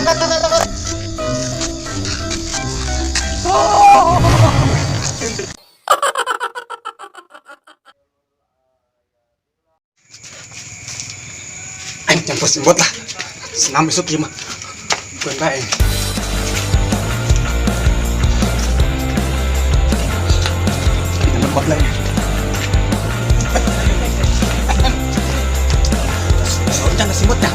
Aing campur simbot lah. Senam besok ieu mah. Bukan bae. Kita bot lah. Soalnya simbot dah.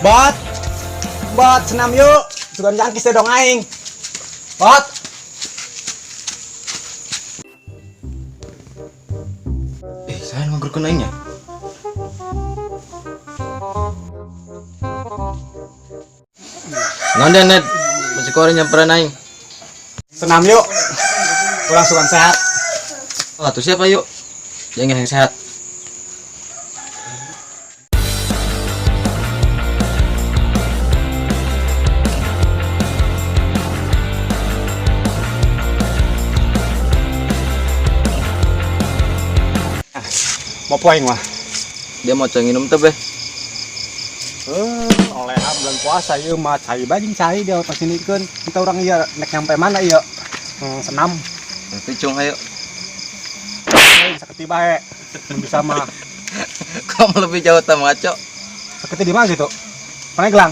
Bot. Bot, senam yuk. Sugan jangkis deh dong aing. Bot. Eh, saya ngagurkeun aing nya. Naon dia net? Masih kore nyamperin aing. Senam yuk. Kurang sugan sehat. Oh, tuh siapa yuk? Yang yang sehat. Mau poing mah. Dia mau minum teh, Beh. Eh, oleh bulan puasa ieu mah cai bajing cai dia pas ini kan. Kita orang iya nek nyampe mana iya? Senam. Picung ayo. Eh, saketi bae. Mun bisa mah. Kamu lebih jauh tak ngaco. Saketi di mana gitu? Paneglang.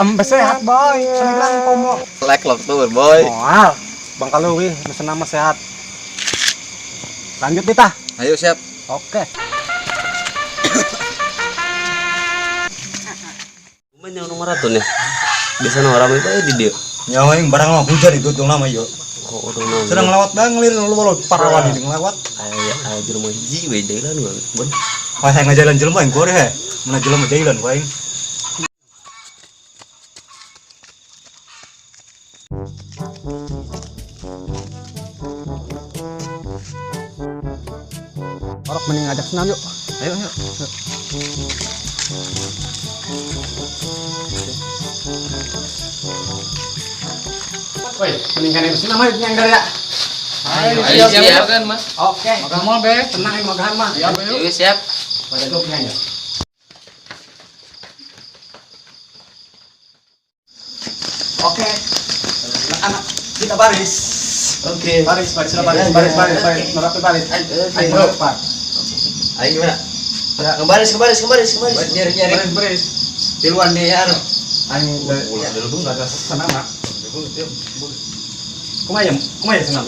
Em sehat boy. Paneglang komo. Lek love tour, boy. Moal. Bang Kaluwi, nu senam mah sehat. Lanjut nih tah. Ayo siap. Oke. Cuman yang nomor ya. Biasa nomor rame bae di dia. Nyawa yang barang mah hujan itu tuh nama yo. Kok orang nang. Sedang lewat bang ngelir lu walau parawan ini ngelewat. Aya aya jelema hiji we jalan gua. Bon. Wah saya ngajalan jelema yang kore he. Mana jelema jalan gua aing. Orok mending ngajak senam yuk. Ayo, ayo. Woi, mending kan senam ayo nyang ya. Ayo, siap, siap kan, Mas? Oke. Makan mal be, tenang yang magahan mah. Ayo, siap. Pada dok ya. Oke. Anak-anak, kita baris. Oke. Baris, baris, baris, baris, baris, baris, merapi baris. Ayo, ayo, Pak. Ayo gimana? Ya. Ngebaris, ngebaris, ngebaris, ngebaris. Nyari nyari. Baris, baris. Tiluan deh ya. Ayo, nggak ada senam, Mak. Kumaha ya, kumaha ya senam.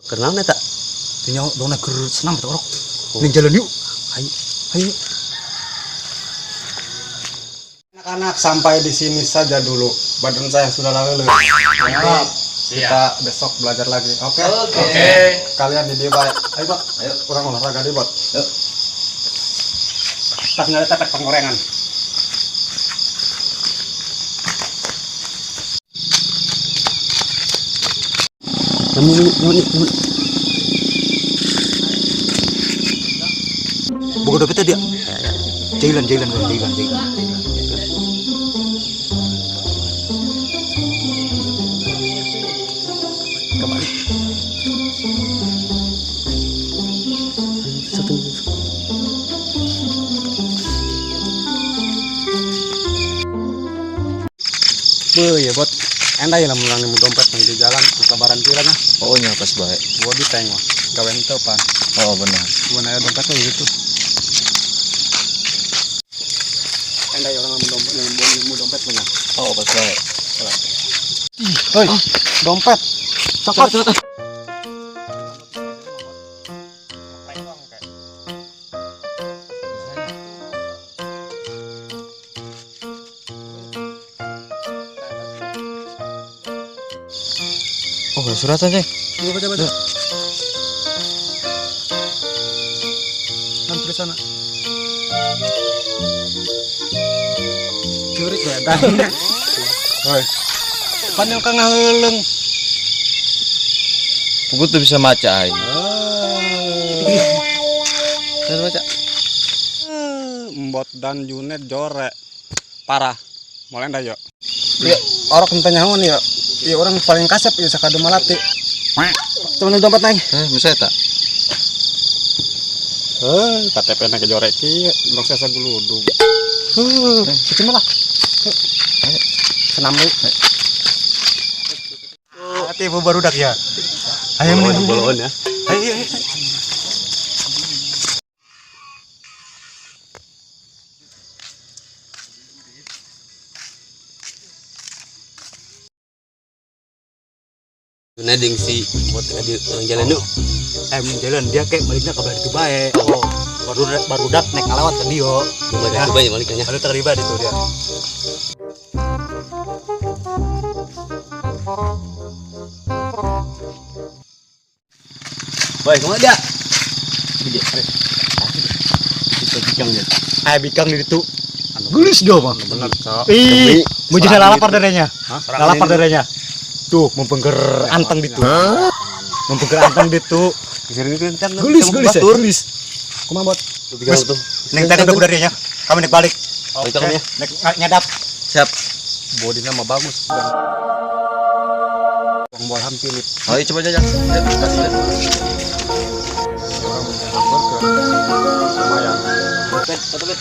Kenal nih tak? Tinggal dong nak senam eta orok. Ning jalan yuk. Ayo, ayo. Anak-anak sampai di sini saja dulu. Badan saya sudah lalu. Kita besok belajar lagi. Oke. Oke. Kalian di dia baik. Ayo, Bot. Ayo. Kurang olahraga di, Bot. Yuk. Tak nyari tetek penggorengan. Kamu nemu nemu. Boga dompetnya dia. Jalan, jalan, jalan, jalan. Kembali. Satu. Beuh ya, Bot. Endah ya lamun urang nemu dompet di jalan lebaran pira nya. Oh, nya pas baik. Gua di tank mah. Gawe henteu pan. Oh, benar. Gua nanya dompetnya gitu. Endah ya orang nemu dompet nemu dompet. Oh, pas bae. Hoi, dompet. Cokot. Cepet. Oh, ada suratan, Ceng. Iya, baca baca. Kan tulisanna. Curik ya, dan. Hoi. Pan yang kang ngaheuleung. Buku tuh bisa maca aing. Eh. Bisa baca. Mbot dan Junet jore. Parah. Mulai dah yuk. Iya. Orok minta nyaho nih ya. Iya orang paling kasep ya sakadu malati. Cuman dompet naik. Eh, bisa tak? Eh, KTP na kejorek ki, bang saya guludug. Kecil lah. Senam deui. Hati ibu barudak ya. Ayo mending. Bolon ya. Ayo ayo. Ayo. Nah, ding si buat di orang jalan yuk. Eh, mending jalan dia kayak baliknya ke belah itu bae. Oh, barudak naik ngalawat ke dia. Balik itu banyak baliknya. Baru terlibat itu dia. Boy, kemana dia? Dia. Kita bikang dia. Eh, bikang di itu. Gelis dia mah. Bener, Cok. Ih, mau jadi lalapar darahnya. Lalapar darahnya. Tuh, mempengger anteng ditu. Mempengger anteng ditu. Gelis, gelis ya. Gelis. Kumaha, Bot? Bikang tuh. Neng tadi udah darahnya. Kami naik balik. Oke. Kamu ya. Naik nyadap. Siap. Bodina mah bagus. Bang bola hampir. Ayo coba aja. Lihat, kasih lihat. Orang lapor ke lumayan. Bet, foto bet.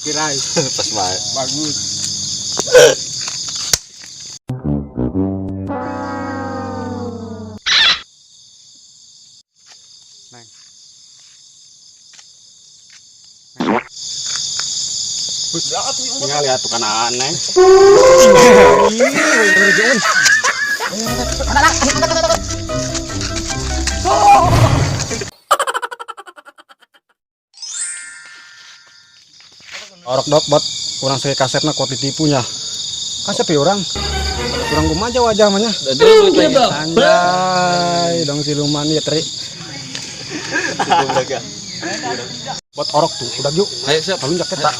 Tirai. Pas banget. Bagus. Neng. Tinggal lihat tuh kan aneh. Orok dok bot kurang saya kasepna kuat ditipunya. Kasep ya orang. Kurang kumaha wajah mah nya. Anjay, dong siluman ya tri. Buat orok tuh, udah yuk. Ayo siap. Lalu jaket tak.